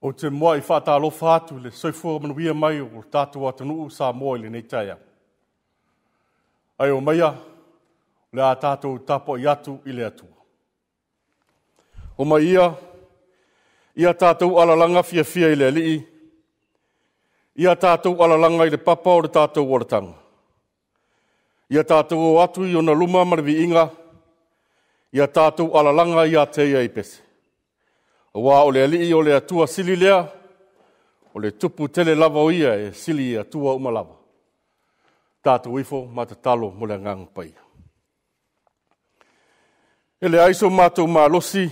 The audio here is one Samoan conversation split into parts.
Ou te muai faatalofa atu i le soifua manuia mai o le tatou atunuu Samoa i lenei taeao. Ae omaia, o le a tatou tapuai atu i le Atua. Omai ia, ia tatou alalaga fiafia i le Alii, ia tatou alalaga i le papa o le tatou olataga. Ia tatou o atu i ona luma ma le viiga, ia tatou alalaga ia te ia i pese. Aua o le Alii o le Atua sili lea, o le tupu tele lava o ia e sili i Atua uma lava. Tatou ifo ma tatalo mo le agaga paia. E leai so matou malosi,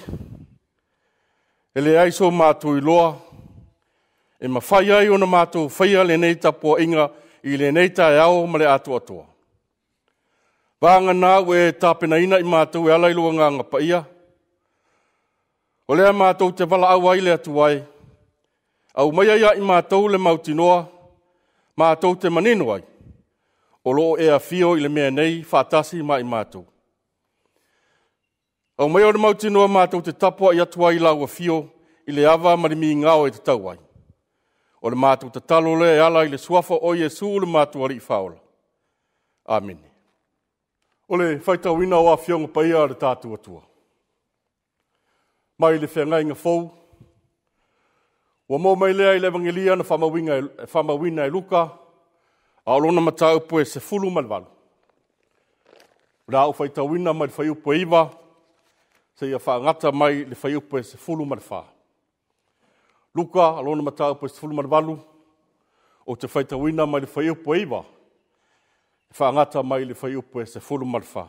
e leai so matou iloa, e mafai ai ona matou faia lenei tapuaiga i lenei taeao ma le atoatoa. Vagana ua e tapenaina i matou e ala i lou agaga paia, o lea matou te valaau ai le Atua e, aumaia ia i matou le mautinoa, matou te manino ai, o lo o e afio i le mea nei faatasi ma i matou. Aumaia o le mautinoa matou te tapuai atu ai i lau afio i le ava ma le migao e tatau ai. O le matou tatalo lea e ala i le suafa o Iesu le matou Alii Faaola. Amene. O le faitauina o Afioga Paia a le tatou Atua. Mai le feagaiga fou, ua maua mai lea i le Evangelia na faamauina e Luka, a o lona mataupu e 18. O le a ou faitauina mai le fuaiupu e 9, seia faagata mai le fuaiupu e 14. Luka, lona mataupu e 18, ou te faitauina mai le fuaiupu e 9, faagata mai le fuaiupu e 14.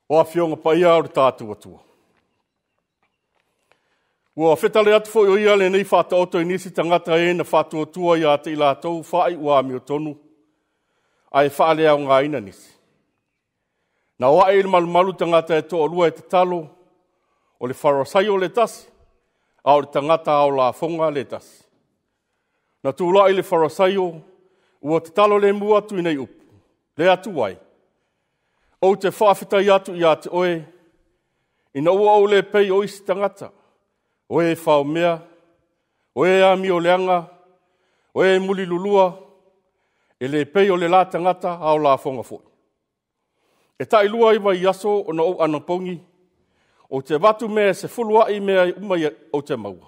O Afioga Paia o le tatou Atua. Ua fetale atu foi o ia lenei faataoto i nisi tagata e na faatuatua ia te i latou faai ua amiotonu, ae faaleaogaina nisi. Na o ae i le malumalu tagata e toalua e tatalo, o le Farasaio le tasi, a o le tagata ao lafoga le tasi. Na tulai le Farasaio, ua tatalo le mu atu i nei upu, le atu ai, ou te faafetai atu ia te oe, ina ua ou le pei o isi tagata, o e faomea, o e amioleaga, o e mulilulua, e le pei o le la tagata ao lafoga foi. E tailua i vai aso ona ou anapogi, ou te avatu mea e 10 ai mea uma ia ou te maua.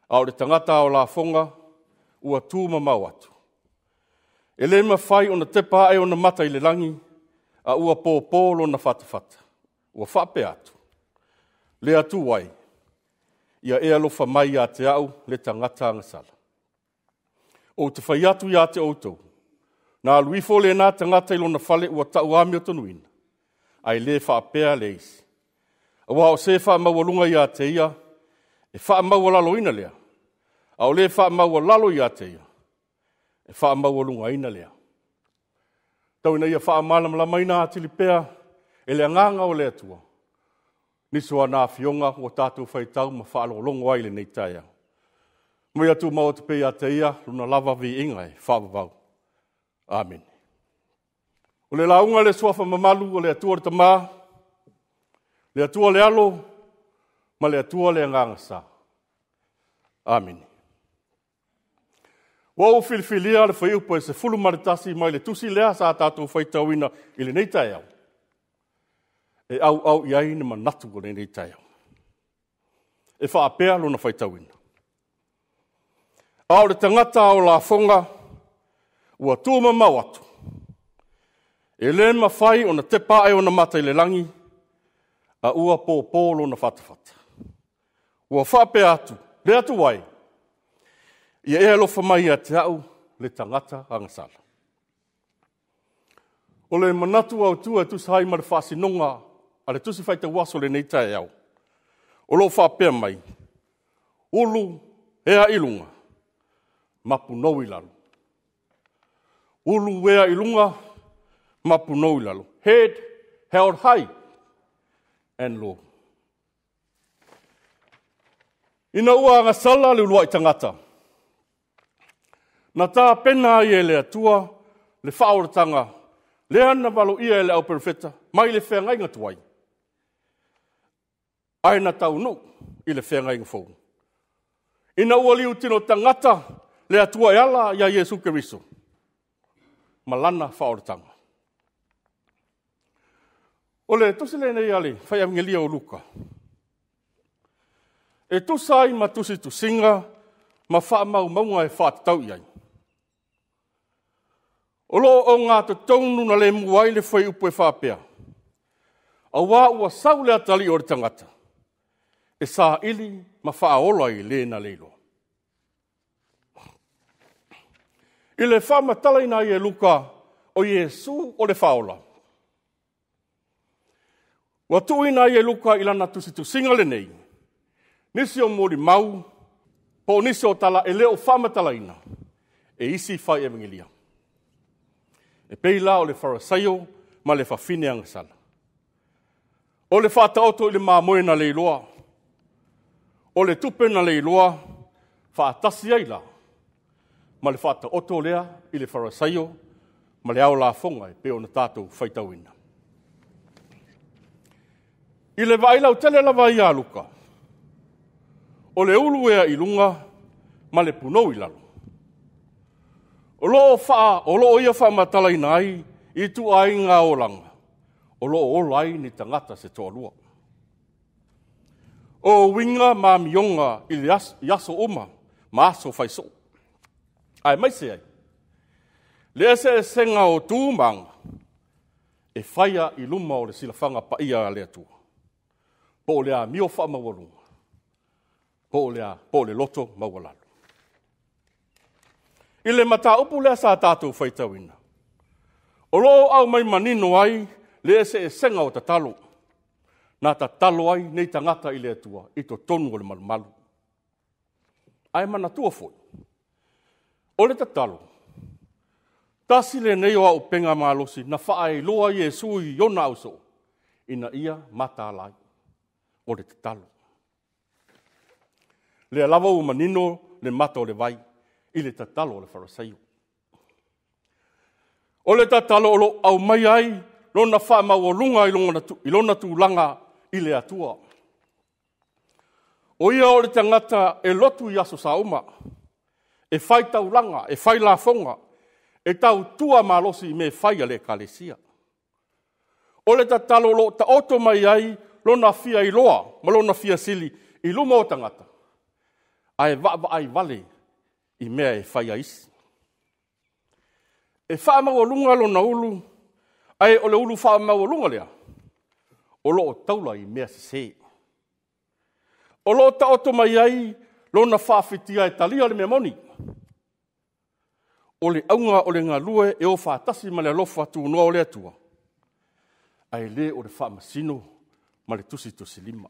A o le tagata ao lafoga, ua tumamao atu. E le mafai ona tepa ae ona mata i le lagi, a ua pōpō lona fatafata. Ua faapea atu, le atu ai, ia e alofa mai ia te au le tagata agasala. Ou te fai atu ia te outou, na alu ifo lena tagata i lona fale ua tau amiotonuina, ae le faapea le isi. Aua o se faamaualuga ia te ia, e faamaualaloina lea, a o le faamaualalo ia te ia, e faamaualugaina lea. Tau ina ia faamalamalamaina atili pea e le agaga o le Atua, nisi o ana afioga ua tatou faitau ma faalogologo ai lenei taeao. Mai atu maua te pei ia te ia, lona lava viiga e faavavau. Amene. O le lauga le suafa mamalu o le Atua le Tama, le Atua le Alo, ma le Atua le Agaga Sa. Amene. Ua ou filifilia le fuaiupu e 11 mai le tusi lea sa tatou faitauina i lenei taeao, e auau i ai ni manatu o lenei taeao. E faapea lona faitauina. A o le tagata ao lafoga, ua tumamao atu, e le mafai ona tepa ae ona mata i le lagi, a ua pōpō lona fatafata. Ua faapea atu, le atu ai, ia e alofa mai ia te au le tagata agasala. O le manatu autu e tusa ai ma le faasinoga a le tusi faitauaso lenei taeao, o lo o faapea mai, Ulu ea i luga, ma punou i lalo. Ulu ea i luga, ma punou i lalo. Head held high and low. Ina ua agasala le uluai tagata, na tapena ai e le Atua le faaolataga lea na valoia e le au perofeta mai le feagaiga tuai, ae na taunuu i le feagaiga fou. Ina ua liutino tagata le Atua e ala ia Iesu Keriso ma lana faaolataga. O le tusi lenei a le faiavegelia o Luka, e tusa ai ma tusitusiga ma faamaumauga e faatatau i ai. O lo o ogatotonu na lemu ai le fuaiupu e faapea, auā ua sau le atalii o le tagata e saili ma faaola i le na le iloa. I le faamatalaina ai e Luka o Iesu o le faaola, ua tuuina ai e Luka i lana tusitusiga lenei, nisi o molimau po o nisi o tala e le o faamatalaina e isi fai evangelia. E pei la o le Farisaio ma le fafine agasala. O le faataoto i le mamoe na leiloa, o le tupe na leiloa faatasi ai la ma le faataoto lea i le Farisaio ma le ao lafoga e pei ona tatou faitauina. I le vaai lautele lava ia a Luka, o le ulu ea i luga ma le punou i lalo. O lo o ia faamatalaina ai i ituaiga olaga o lo o ola ai ni tagata se toalua. O uiga ma amioga i le aso, i aso uma ma aso faisoo. Aemaise ai le eseesega o tu ma aga e faia i luma o le silafaga paia a le Atua, po o le amio faamaualuga, po o le loto maualalo. I le mataupu lea sa tatou faitauina, o lo o aumai manino ai le eseesega o tatalo, na tatalo ai nei tagata i le Atua i totonu o le malumalu. Ae manatua foi, o le tatalo, tasi lenei o auupega malosi na faaailoa Iesu i ona ausoo, ina ia mataala ai, o le tatalo. Lea lava ua manino le mata o le vai i le tatalo a le Farisaio. O le tatalo o lo o aumai ai lona faamaualuga i lona tulaga i le Atua. O ia o le tagata e lotu i aso sauma, e fai taulaga, e fai lafoga, e tautua malosi i mea fai a le Ekalesia. O le tatalo o lo o taoto mai ai lona fia iloa ma lona fia sili i luma o tagata, ae vaavaai vale i mea e fai a isi. E faamaualuga lona ulu, ae o le ulu faamaualuga lea, o lo o taula i mea sese. O lo o taoto mai ai lona faafitia e talia le mea moni. O le auga o le galue e o faatasi ma le alofa tunoa o le Atua, ae le o le faamasino ma le tusitusilima.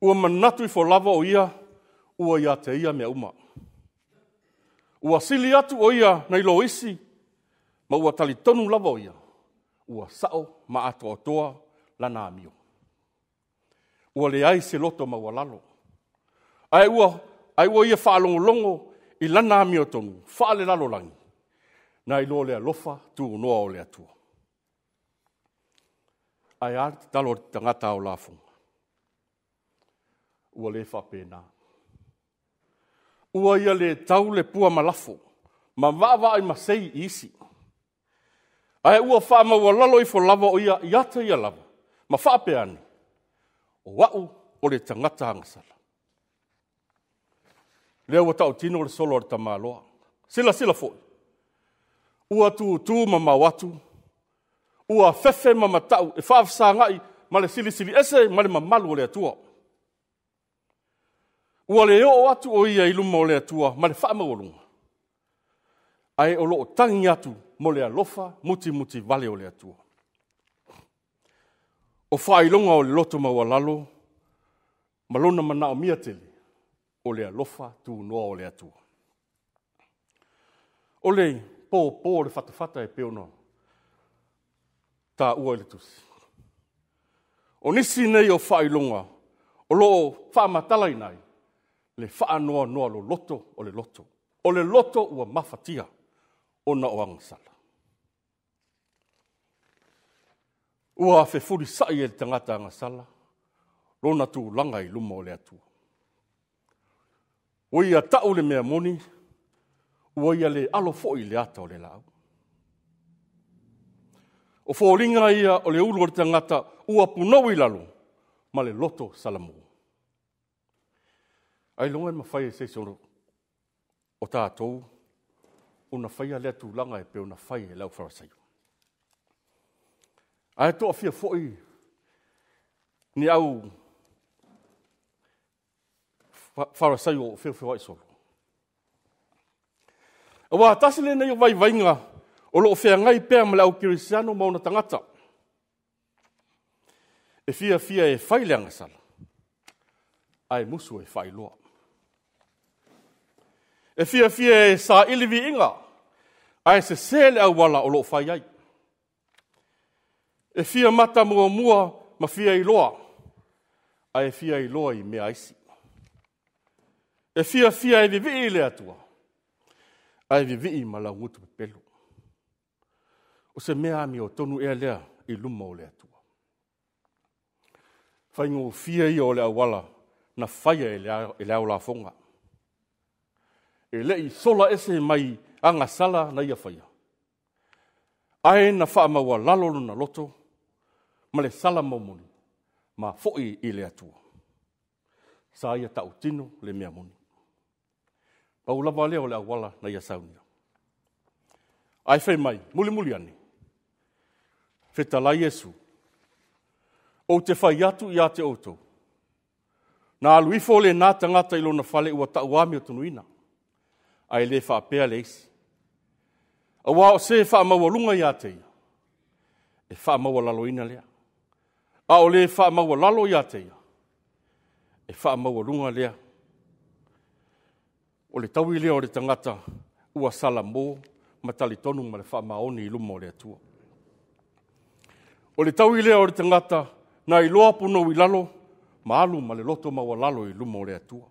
Ua manatu ifo lava o ia, ua ia te ia mea uma. Ua sili atu o ia nai lo isi, ma ua talitonu lava o ia, ua sao ma atoatoa lana amio. Ua leai se loto maualalo, ae ua ia faalogologo i lana amio tonu, faalelalolagi, nai lo le alofa tunoa o le Atua. Ae a le tatalo a le tagata ao lafoga? Ua le faapena. Ua ia le tau le pua malafo, ma vaavaai masei i isi. Ae ua faamaualalo ifo lava o ia i ata ia lava, ma faapea ane, o au o le tagata agasala. Lea ua tautino le solo a le tamaloa. Silasila foi, ua tutu mamao atu, ua fefe ma matau e faafesagai ma le silisili ese ma le mamalu o le Atua. Ua le oo atu o ia i luma o le Atua ma le faamaualuga, ae o lo o tagi atu mo le alofa mutimuti vale o le Atua. O faailoga o le loto maualalo Ma lona manaomia tele, o le alofa tunoa o le Atua. O le pōpō o le fatafata e pei ona taua i le tusi. O nisi nei o faailoga o lo o faamatalaina ai le faanoanoa loloto o le loto. O le loto ua mafatia ona o agasala. Ua fefulisai e le tagata agasala lona tulaga i luma o le Atua. Ua ia tau le mea moni, ua ia le alo foi i le ata o le laau. O foliga ia o le ulu o le tagata ua punou i lalo ma le loto salamo. Ailoga e mafai e se isi o tatou ona faia lea tulaga e pei ona fai e le aufarasaio. Ae toafia foi ni au Farasaio o feofeoai solo. Aua tasi lenei o vaivaiga o lo o feagai pea ma le au kerisiano ma ona tagata. E fiafia e fai le agasala, ae musu e faailoa. E fiafia e saili viiga, ae sese le auala o lo o fai ai. E fia mata muamua ma fia iloa, ae fia iloa i mea aisi. E fiafia e vivii i le Atua, ae vivii ma laugutu pepelo. O se mea amiotonu ea lea i luma o le Atua. Faigofie ia o le auala na faia e le ao lafoga. E le i sola ese mai agasala na ia faia, ae na faamaualalo lona loto ma le sala momoli ma foi i le Atua. Sa ia tautino le mea moni. Pau lava lea o le auala na ia saunia. Ae fai mai, mulimuli ane, fetalai Iesu, ou te fai atu ia te outou, na alu ifo lena tagata i lona fale ua tauamiotonuina, ae le faapea le isi. Aua o se faamaualuga ia te ia, e faamaualaloina lea. A o le faamaualalo ia te ia, e faamaualuga lea. O le taui lea o le tagata ua salamo ma talitonu ma le faamaoni i luma o le Atua. O le taui lea o le tagata na iloa punou i lalo ma alu ma le loto maualalo i luma o le Atua.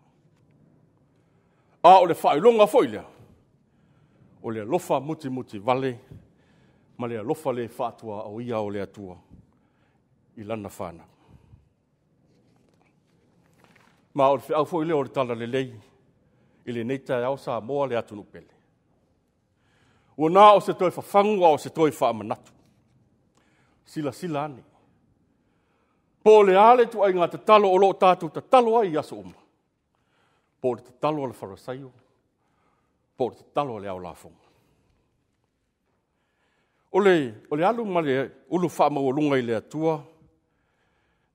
A o le faailoga foi lea, o le alofa mutimuti vale ma le alofa le faatuaoia o le Atua i lana whanau. Ma o le feau foi lea o le tala lelei i lenei taeao Samoa le atunuu pele. Ua na o se toe fafagu a o se toe faamanatu. Silasila ane. Po o le a le ituaiga tatalo o lo o tatou tatalo ai i aso uma. Po o le tatalo a le Farasaio, po o le tatalo a le ao lafoga. O le alu ma le ulu faamaualuga i le Atua,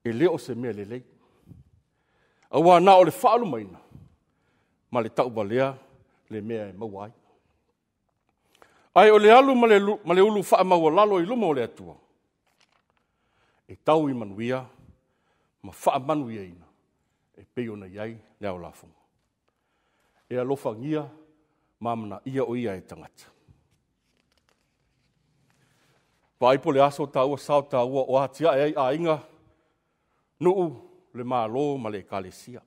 e le o se mea lelei. Aua na o le faalumaina ma le tauvalea le mea e maua ai. Ae o le alu ma le ulu faamaualalo i luma o le Atua, e tau i manuia ma faamanuiaina e pei ona i ai le ao lafoga. E alofagia ma amanaia o ia e tagata. Vaai po le aso taua sao taua o atia e ai aiga, nuu, le malo ma le ekalesia.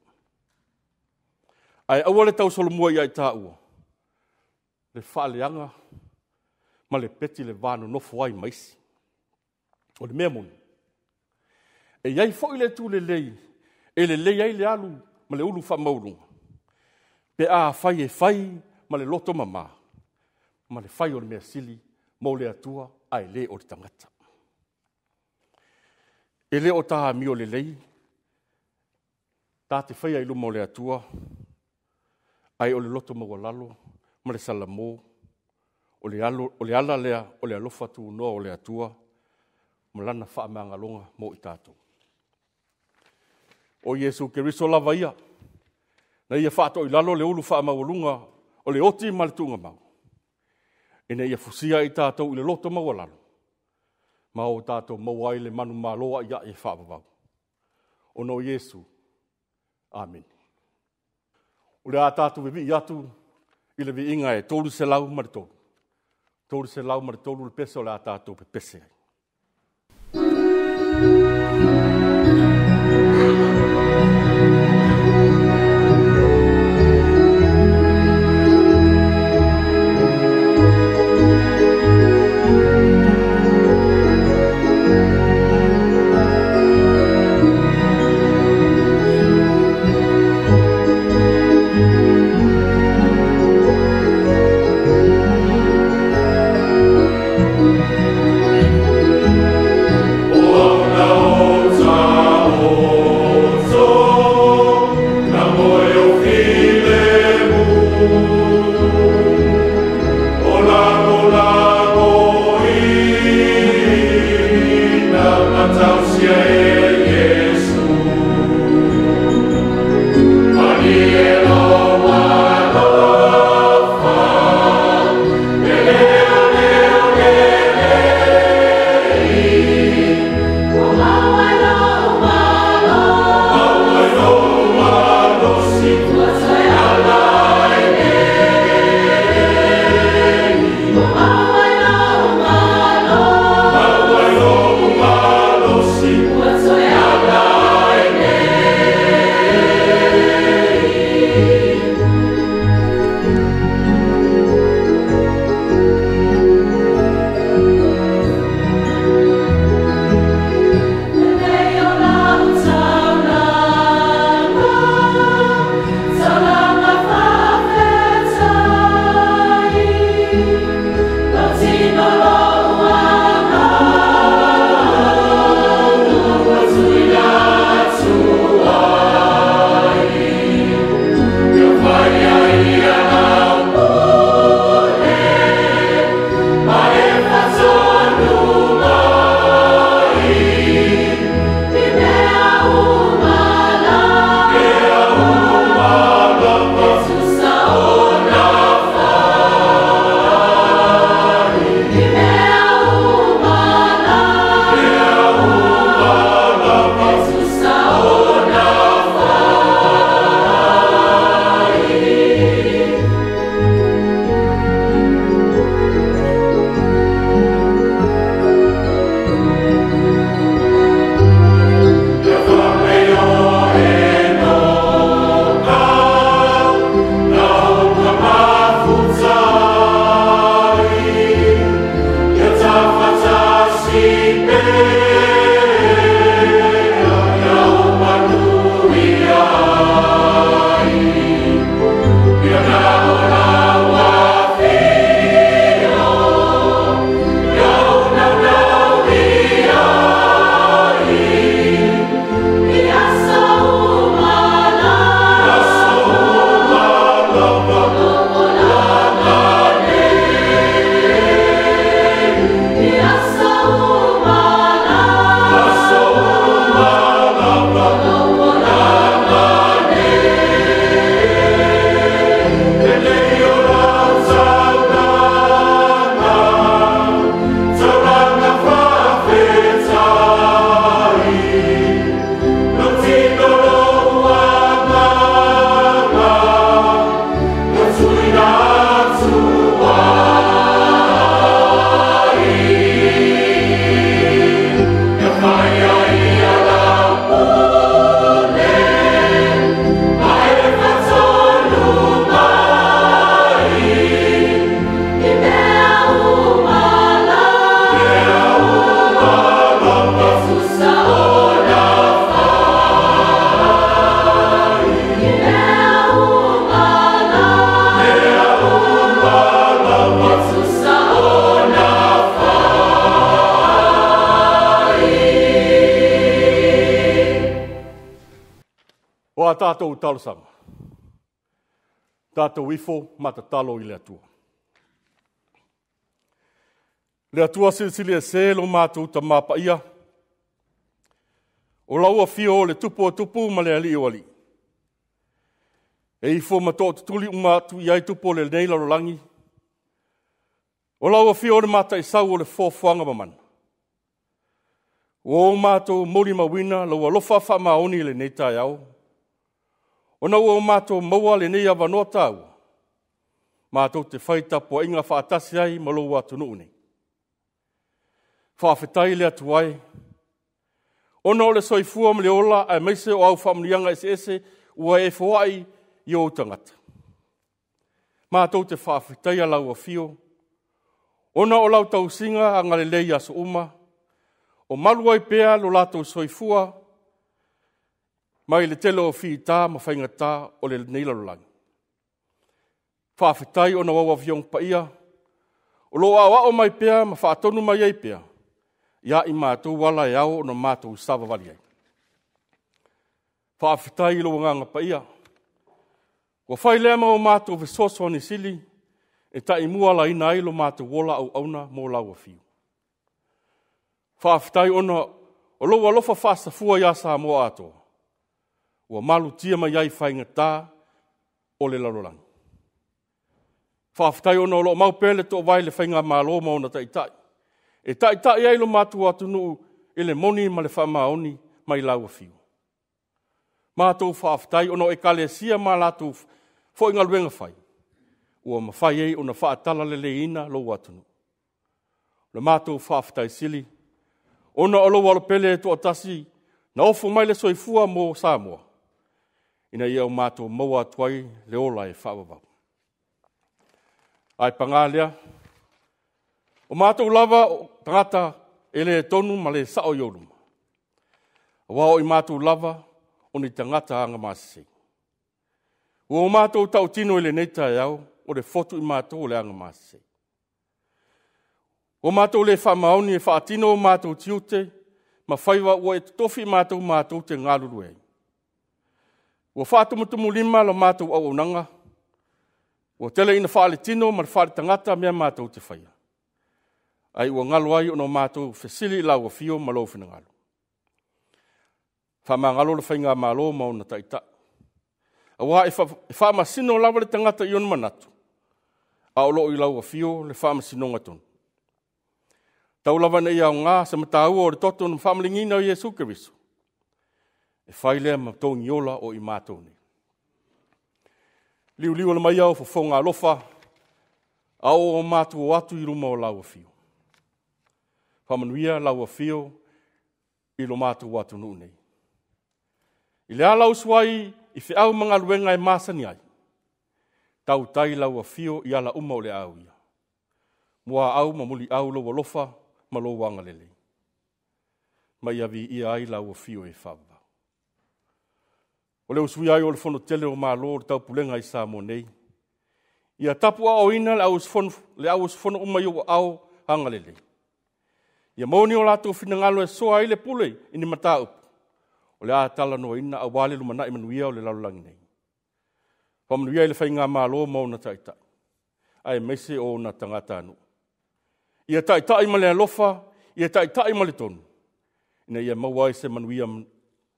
Ae aua le tausolomua ia i tāua, le faaleaga ma le peti le va nonofo ai ma isi. O le mea moni, e iai foi le tu lelei, e lelei ai le alu ma le ulu faamaualuga, pe a fai e fai ma le loto mama, ma le fai o le mea sili mo le Atua ae le o le tagata. E le o tā amio lelei, tā te whaia i luma o le Atua, ai o le loto maualalo ma le salamo, o le ala lea, o le alofa tunoa o le Atua, ma lana faamagaloga mo i tātou. O Iesu Keriso lava ia, na ia whato i lalo le ulu faamaualuga o le oti ma le tuugamau. Ina ia fusia i tātou i le loto maualalo, ma o tātou maua ai le manu malo ai ia e whaavavau. Ona o Iesu, Amene. O le a tātou vivii atu i le viiga e 303. 303 le pese o le a tātou pepese ai. O a tātou talosaga. Tātou ifo matatalo i le Atua. Le Atua silisili e se lo mātou ta mapaia. O laua fio o le tupu o tupu ma le ali o ali. E ifo ma tō tutuli uma atu i ai tupu o le nei lalolangi. O laua fio o le mata i sau o le fōfuanga mamana. O o mātou moli mawina lau alofa wha maoni le nei tai au. Ona ua o matou maua lenei avanoa taua, matou te fai tapuaiga faatasi ai ma lou atunuu nei. Faafetai le Atua e, ona o le soifua ma le ola aemaise o au faamanuiaga eseese ua e foai i ou tagata. Matou te faafetaia lau afio, ona o lau tausiga agalelei i aso uma, o malu ai pea lo latou soifua mai le tele o fita ma faigata o lenei lalolagi. Faafetai ona o au Afioga Paia, o lo o aoao mai pea ma faatonu mai ai pea, ia i matou ala e ao ona matou savavali ai. Faafetai i lou Agaga Paia, ua fai lea ma o matou fesoasoani sili e taimualaina ai lo matou ola auauna mo lau afio. Faafetai ona o lou alofa faasafua ia Samoa atoa, ua malutia mai ai faigata o le lalolagi. Faafetai ona o lo o mau pea le toovae i le faigamalo ma ona taitai, e taitai ai lo matou atunuu i le moni ma le faamaoni mai lau afio. Matou faafetai ona o Ekalesia ma latou foi galuega fai, ua mafai ai ona faatalaleleiina lou atunuu. O le matou faafetai sili, ona o lou Alo Pele e toatasi na ofo mai le soifua mo Samoa, ina ia o matou maua atu ai le ola e faavavau. Ae paga lea, o matou lava o tagata e le tonu ma le sao i ou luma, aua o i matou lava o ni tagata agamasese. Ua o matou tautino i lenei taeao, o le fotu i matou o le agamasese. Ua matou le faamaoni e faatino o matou tiute ma faiva ua e totofi i matou matou te galulue ai. Ua faatumutumulima la matou auaunaga, ua tele ina faaletino ma le faaletagata mea matou te faia, ai ua galo ai ona o matou fesili i lau afio ma lou finagalo. Faamagalo le faigamalo ma ona taitai, aua e faamasino lava le tagata i ona manatu, a o lo o i lau afio le faamasinoga tonu. Tau lava ina ia aoga se mataua o le toto na faamaligiina o Iesu Keriso, e fai lea ma togiola o i matou nei. Liuliu ala mai au fofoga alofa, a o matou o atu i luma o lau afio. Faamanuia lau afio i lo matou atunuu nei. I le ala usu ai i feau ma galuega e masani ai, tautai lau afio i ala uma o le a uia. Muaau ma muliau lou alofa ma lou agalelei, ma ia viia ai lau afio e faavavau. O le usuia ai o le Fono Tele o Malo o le Taupulega i Samoa nei, ia tapuaaoina le au usufono uma i ou aao agalelei. Ia maua ni o latou finagalo e soa ai le pule i ni mataupu o le a talanoaina aua le lumanai manuia o le lalolagi nei. Faamanuia i le faigamalo ma ona taitai, aemaise o ona tagatanuu. Ia taitai ma le alofa, ia taitai ma le tonu, ina ia maua ai se manuia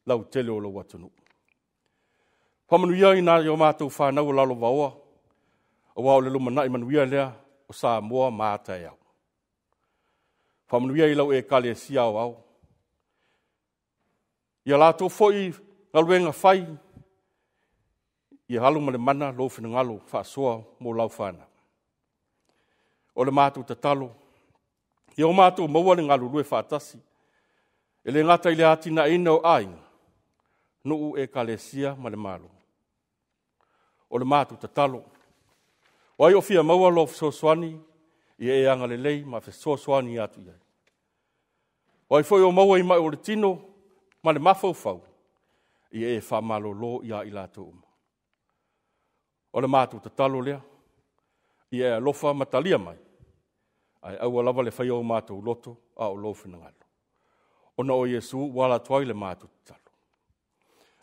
lautele o lou atunuu. Faamanuia i nai o matou fanau o lalovaoa, aua o le lumanai manuia lea o Samoa ma a taeao. Faamanuia i lau Ekalesia aoao, ia latou foi galuega fai, ia alu ma le mana lou finagalo faasoa mo lau fanau. O le matou tatalo, ia o matou maua le galulue faatasi, e le gata i le atinaeina o aiga, nuu, ekalesia ma le Malo. O le matou tatalo, o ai o fia maua lou fesoasoani, ia e agalelei ma fesoasoani atu i ai. O ai foi o maua i mai o le tino ma le mafaufau, ia e faamalolo ia i latou uma. O le matou tatalo lea, ia e alofa ma talia mai, ae aua lava le faia o matou loto a o lou finagalo. Ona o Iesu ua ala atu ai le matou tatalo.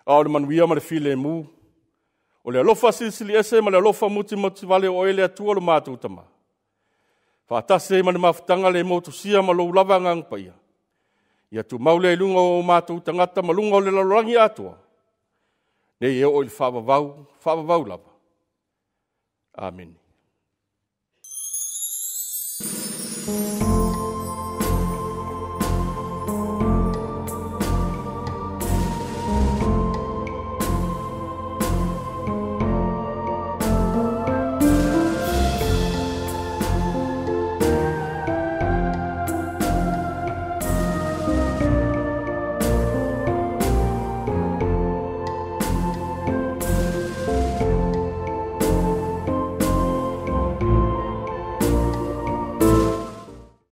A o le manuia ma le filemu, o le alofa silisili ese ma le alofa mutimutivale o oe le Atua lo matou Tama, faatasi ai ma le mafutaga le motusia ma lou lava Agaga Paia, ia tumau lea i luga o matou tagata ma luga o le lalolagi atoa, nei e oo i le faavavau, faavavau lava. Amene.